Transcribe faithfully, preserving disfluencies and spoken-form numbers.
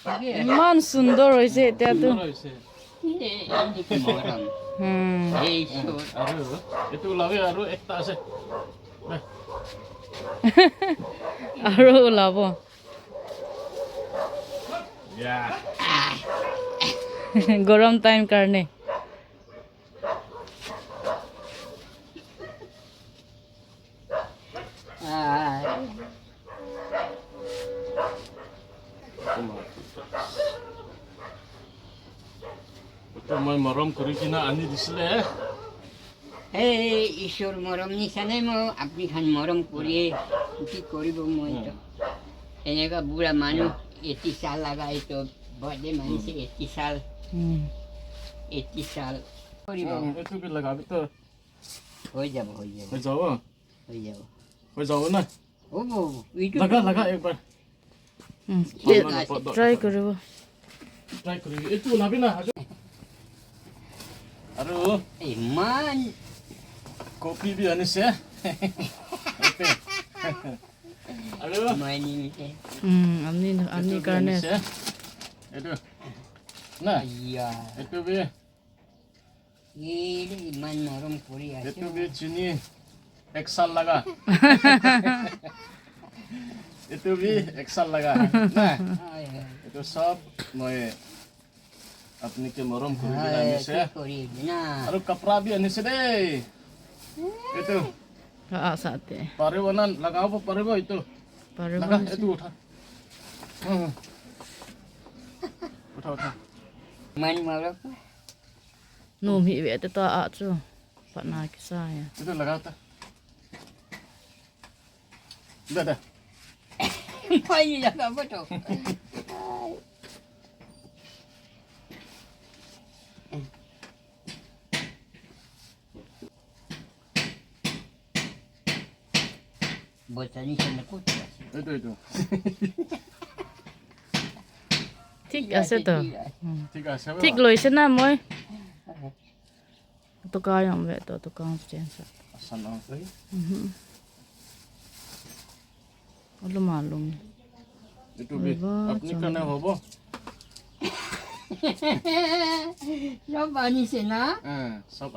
ইমান সুন্দৰ হৈছে এতিয়াতো। সুন্দৰ হৈছে। এই, এই দেখি মৰম। হুম। এই চোৰ। আৰু এইটো ওলাবি আৰু একটা আছে। আৰু ওলাব। ইয়া। গৰম টাইম কাৰণে। Itu moi morom kuri kina ani disle. Hey, Ishwar morom nisane mo, apni khan morom kuri, ki koribo moi to. Eneka bura manu, eighty sal laga to, birthday manise eighty sal. Hmm. Eighty sal. Koribo. Hmm, itu ki laga to. Hoi jabo, hoi jabo. Hoi jabo? Hoi jabo. Hoi jabo na? Obo, obo. Itu laga, laga ek bar. Hmm. Palma na pot do. Try koribo. Try koribo. Itu labi na, ajo. Aru. Eh, man. Kopi bi anise. Kopi. Aru. Mani. Hmm, ani, ani karne. Itu bi anise. Itu. Na. Iya. Itu bi. Ye iman morom kuri ase. Itu bi chini ek sal laga. Itu bi ek sal laga. Na? Ai, ai. Itu sob moi apni ke morom kuri kina anise. Ai, kuri na. Aru kapra bi anise de. Itu. Ah, sate. Paribo na, lagabo paribo itu. Paribo laga, anise. Itu utha. Hmm. Utha, utha. Man morom. Nom hi ve te ta a chu. Patna kisa ya. Itu laga ta. Da, da. Mai ya ka boto. Botani sana kutu. Itu, itu. Thik ase to. Hmm. Thik ase ba? Thik loise na moi. Toka jong ve to, toka chen sa. Asan ang koi. Mhm. Alum alum. Itu bi. Oi, ba, apni chang. Karne hobo. Sob anise na? Eh, sob